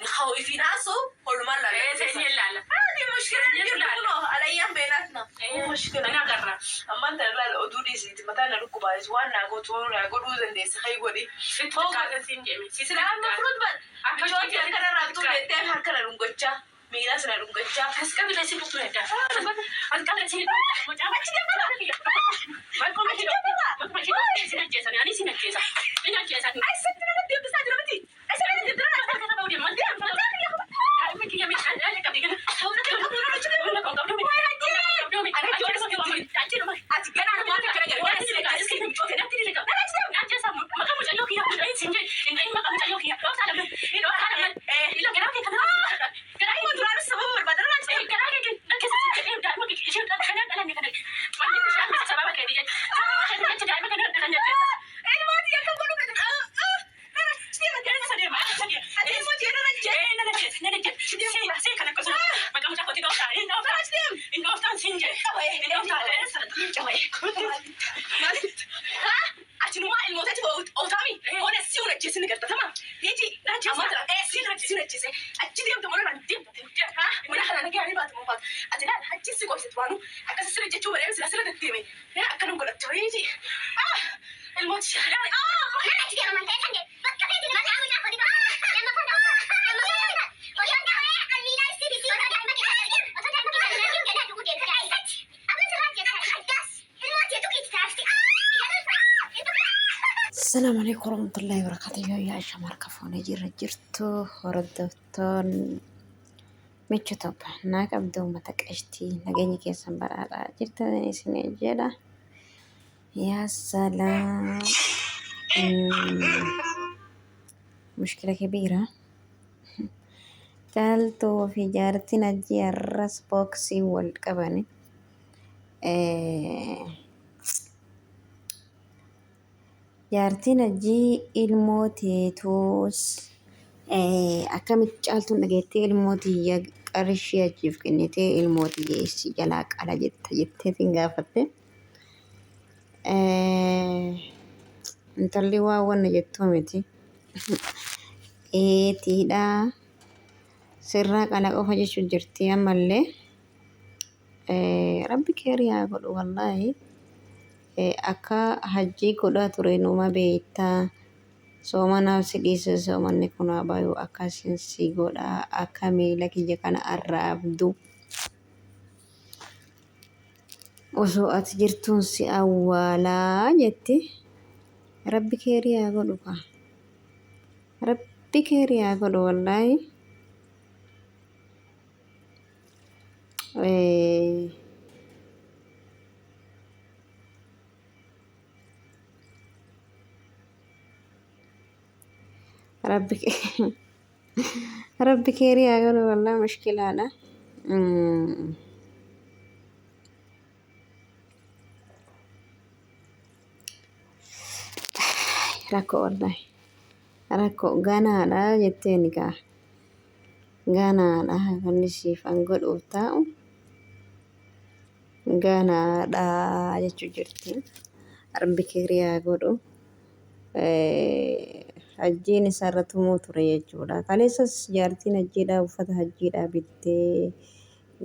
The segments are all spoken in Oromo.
Ifiin haasa'u olumaan laalla. Ee, seenyee laala. Haati mushkila Seenyeetu jirtu laala. kunoo alayyaan beenaatna. Ee, Mushkila. ni agarra. Ammaan tana laala oduu dhiisiiti mataa na dhukkubaanis waan naa gootu naa godhuu dandeessa kai godhi. Sitti xiqqaata siin jedhame. Sitti Silaa amma xiqqaata. furuut ban. Akka Michooti hojii harka narraa xiqqaata. tuulettee harka na dhungachaa miilas na dhungachaa. As qabile si butu edda. As qabile si mucaa. Achi deemama! Achi deemama! Sin ajjeesan ani sin ajjeesa. Sin ajjeesan. Eessatti nama deemsisaa jira miti? Eessatti nama deemsisaa Ati ganaa namoota akkana jedhu. Ganaa si ajjeessi michooti. Akkuma duraanis sababa barbaadan irraa Ilmooti akka godhu Ati ilmooti yeroo na jee. Ati numaa ilmootatti ootaami. Oona si una ajjeese ni garta tamam. Yeji amma tana si na ajjeese achi deemta mana naan deemta mana kana nagaa ni baatu baatu. Ati laal achi si qoobsitu waanu akkasi sirra jechuu baree sila sirra deddeeme. Akkanum godhatte yeji. Ilmooti. Asalaamu alaikum warahmatullahi wabarakatuh. Yoo yaa shamarka foonee jirra jirtu hordoftoon michu toba naa qabda uummata qashtii nageenya keessan badhaadhaa jirtan isin jedha. Yaa salaam. Mushkila kabiira. Caaltuu fi jaartiin hajji har'as booksii wal qabani. Jaartiin hajjii ilmoo teetuus akkamitti caaltuun dhageettee ilmoo tiyya qarshii hajjiif kennitee ilmoo tiyya isii jalaa qala jetta jetteetiin gaafatte. Intalli waan wanna jettuu miti. Eetiidha. Sirraa qala qofa jechuun jirti ammallee. Rabbi keerii haa godhu wallaahi. Akka hajjii godhaa ture numa beektaa. Soomanaaf si dhiise soomanni kun haa bayu akkasin si godha akka miila kiyya kana arraabdu. Osoo ati jirtuun si awwaalaa jetti. Rabbi keerii haa godhu kaa. Rabbi keerii haa godhu wallaahi. Rabbi Rabbi keerii haa godhu wallaahi mushkilaadha. Rakkoo wallaahi. Rakkoo ganaadha jetteen gaa. Ganaadha wanni siif an godhuuf taa'u ganaadha jechuu jirti. Rabbi keerii haa godhu. Hajjiin isarra tumuu ture jechuudha. Kaleessas jaartiin hajjiidhaa uffata hajjiidhaa bittee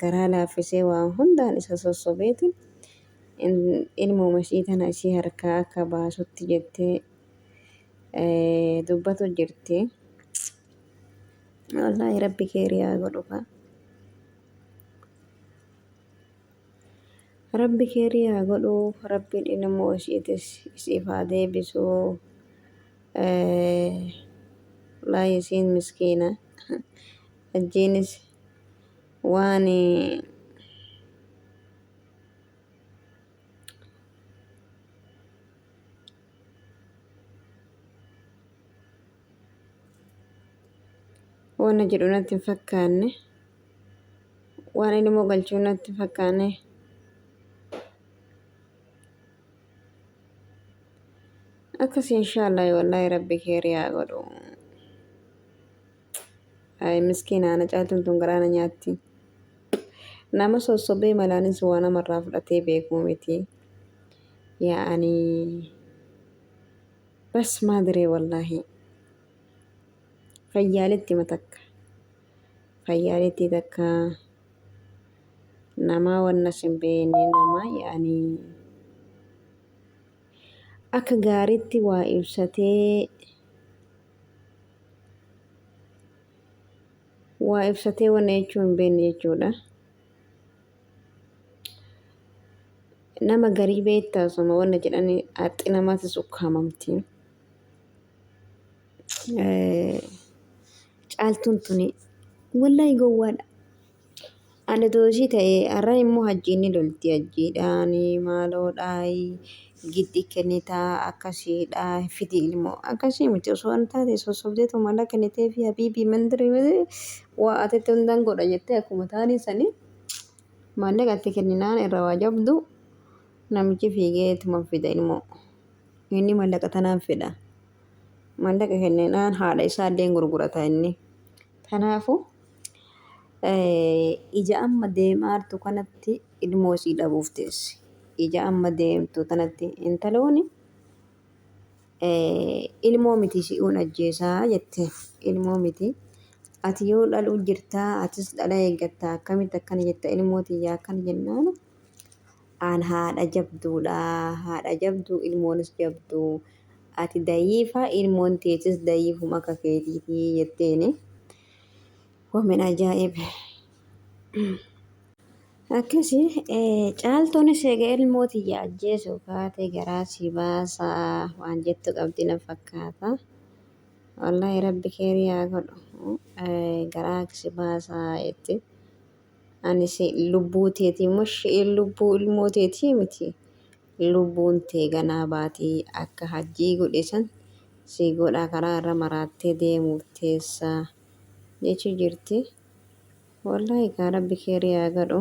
garaa laaffisee waan hundaan isa sossobeetiin ilmooma isii tana isii harkaa akka baasutti jettee dubbatu jirti. Wallaahi rabbi keerii haa godhu kaa. Rabbi keerii haa godhu. Rabbiin ilmoo isiitis isiif haa deebisu. Wallaahi isiin miskiina. Hajjiinis waan Wanna jedhu natti hin fakkaanne. Waan ilmoo galchuu natti hin fakkaanne. Akkas inshaallah wallaahi rabbi keerii haa godhu. Ay miskiina ana caaltuun tun garaa na nyaatti. Nama sossobee malaanis waa namarraa fudhatee beekuu miti. Yaa'anii bas maadiree wallaahi. Fayyaaletti matakka. Fayyaaleetti takka nama wanna sin beekne nama yaani akka gaariitti waa ibsatee waa ibsatee wanna jechuu hin beekne jechuudha. Nama garii beektaa osuma wanna jedhanii haxxi namaatti sukkaamamti. Caaltuun tuni wallaahi gowwaadha. Ani doosii ta'e har'a immoo hajjiin ni lolti hajjiidhaan maaloodhaa giddi kennitaa akkasiidha fidi ilmoo akkasii miti osoo hin taate sossobdeetu maallaqa kennitee fi habiibii mandirii waa atetti hundaan godha jettee akkuma taanii sanii maallaqa itti kenninaan irra waa jabdu namichi fiigee ittuma fida ilmoo inni maallaqa tanaan fedha maallaqa kenninaan haadha isaa illee gurgurata inni kanaafuu. Ija amma deemaartu kanatti ilmoo isii dhabuuf teessi. Ija amma deemtu tanatti intalooni ilmoo miti si'uun ajjeesaa jette. Ilmoo miti. Ati yoo dhaluu jirtaa atis dhala eeggatta akkamitti akkana jetta ilmoo tiyyaa akkana jennaan aan haadha jabduudha haadha jabduu ilmoonis jabduu ati dayiifa ilmoon teetis dayiifuma akka keetiitii jetteeni. Wamin ajaa'ib. Akkasi caaltuunis egaa ilmoo tiyya ajjeesu kaate garaa si baasaa waan jettu qabdi na fakkaata. Wallaahi rabbi keerii haa godhu garaa si baasaa jetti. Ani si lubbuu teetii immoo shi'een lubbuu ilmoo teetii miti. Lubbuun tee ganaa baatii akka hajjii godhe san si godha karaa irra maraattee deemuuf teessaa jechuu jirti. Wallaahi kaa rabbi keerii haa godhu.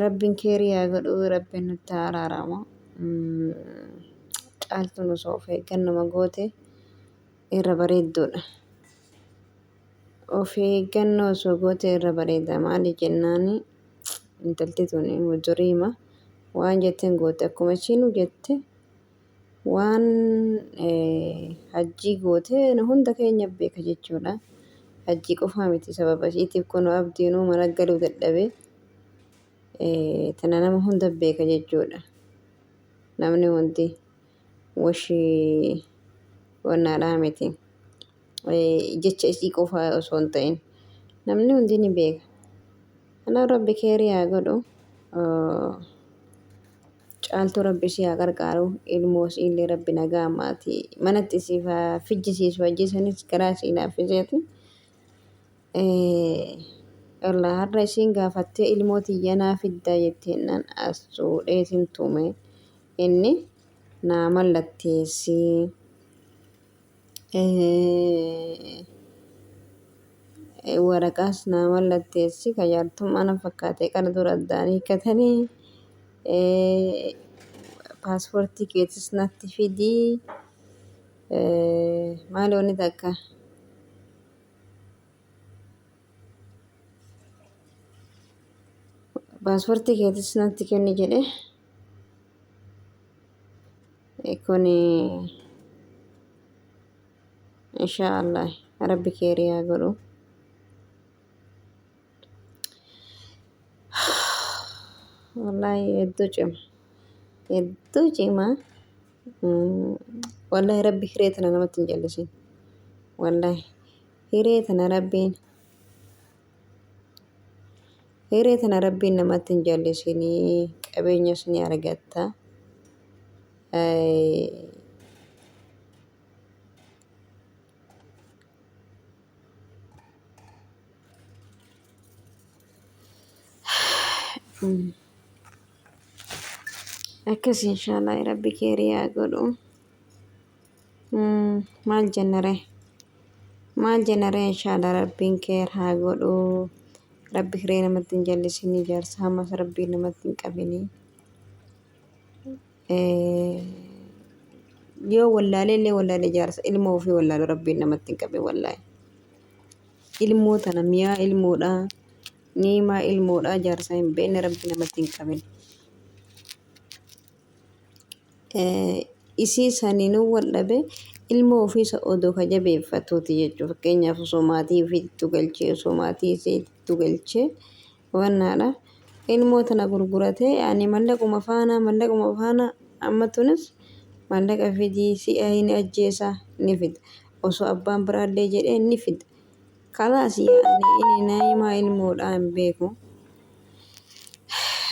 Rabbiin keerii haa godhu rabbiin nutti haa araaramu. Caaltuun osoo of eeggannuma goote irra bareedduudha. Of eeggannoo osoo goote irra bareeda maali jennaani intalti tun mujuriima waan jetteen goote akkuma ishiin jette waan hajjii goote nu hunda keenya beeka jechuudha. Hajjii qofaa miti sababa ishiitiif kun abdiinuu mana galuu dadhabe tana nama hunda beeka jechuudha. Namni hundi washii wannaadhaa miti. Jecha isii qofa osoo hin ta'in namni hundi ni beeka. Kanaaf rabbi keerii haa godhu. Caaltuu rabbi isii haa qarqaaru. Ilmoo isii illee rabbi nagaa maatii manatti isiif haa fijjisiisu ajjeesanis garaa isii laaffiseeti. Wallah har'a isiin gaafattee ilmoo tiyya naa fiddaa jetteennaan as fuudheetiin tume inni naa mallatteessi. Waraqaas naa mallatteessi ka jaartummaa na fakkaate qara dura addaan hiikkatanii paaspoortii keetis natti fidii maali wanni takka paaspoortii keetis natti kenni jedhe kun inshaa Allah rabbi keerii haa godhu. Wallaahi hedduu cima hedduu cima wallaahi rabbi hiree tana namatti hin jallisin wallaahi hiree tana rabbiin hiree tana rabbiin namatti hin jallisinii qabeenyas ni argatta. Akkas inshaallah rabbi keerii haa godhu. Maal jennare maal jennare inshaallah rabbiin keer haa godhu. Rabbi hiree namatti hin jallisinii jaarsa hamas rabbiin namatti hin qabinii. Yoo wallaalee illee wallaalee jaarsa ilmoo ofii wallaalu rabbiin namatti hin qabin wallaahi. Ilmoo tana mi'aa ilmoodhaa niimaa ilmoodhaa jaarsa hin beekne rabbi namatti hin qabin. Isii saniinuu wal dhabe ilmoo ofiisa odoo ka jabeeffatuuti jechuudha. Fakkeenyaaf osoo maatii ofiittu galchee osoo maatii isiittu galchee wannaadha. Ilmoo tana gurguratee ani mallaquma faana mallaquma faana amma tunis mallaqa fidii si'a hin ajjeesaa ni fida. Osoo abbaan biraallee jedhee ni fida. Kalaas yaani inni naayimaa ilmoodhaa hin beeku.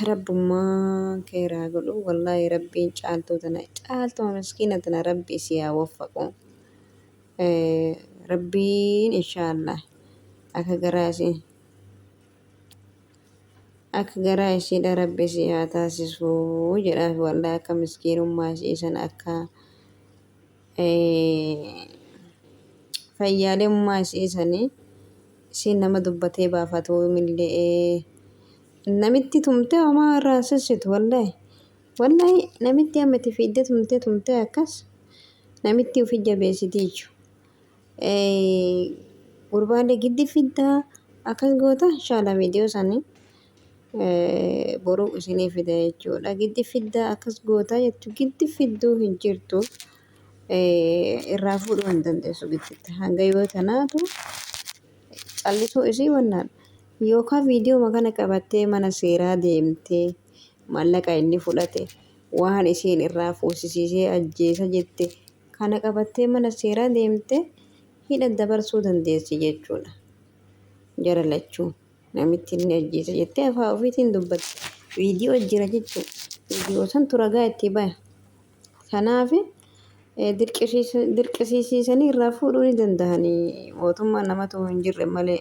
Rabbummaa keeraa godhu wallaahi rabbiin caaltuu tana caaltuma miskiina tana rabbi isii haa waffaqu. Rabbiin inshaallah akka garaa isii akka garaa isiidha rabbi isii haa taasisu jedhaaf wallaahi akka miskiinummaa isii sana akka fayyaalemummaa isii sanii isiin nama dubbatee baafatuu millee namitti tumtee homaa irraa sissitu wallahi wallahi namitti amma itti fiiddee tumtee tumtee akkas namitti ufi jabeessiti jechu gurbaalee giddi fiddaa akkas goota inshallah viidiyoo sanii boruu isinii fida jechuudha. Giddi fiddaa akkas gootaa jettu giddi fidduu hin jirtu. Irraa fuudhuu hin dandeessu gidditti. Hanga yoo tanaatu callisuu isii wannaadha. Yookaan viidiyoo kana qabattee mana seeraa deemtee maallaqa inni fudhate waan isiin irraa fuusisiisee ajjeesa jette kana qabattee mana seeraa deemtee hidha dabarsuu dandeessi jechuudha. Jara lachuu. Namitti inni ajjeese jettee afaan ofiitiin dubbatti. Viidiyoo jira jechuudha. Viidiyoo santu ragaa itti baya. Kanaaf dirqisiisanii irraa fuudhuu ni danda'anii mootummaan namatu hin jirre malee.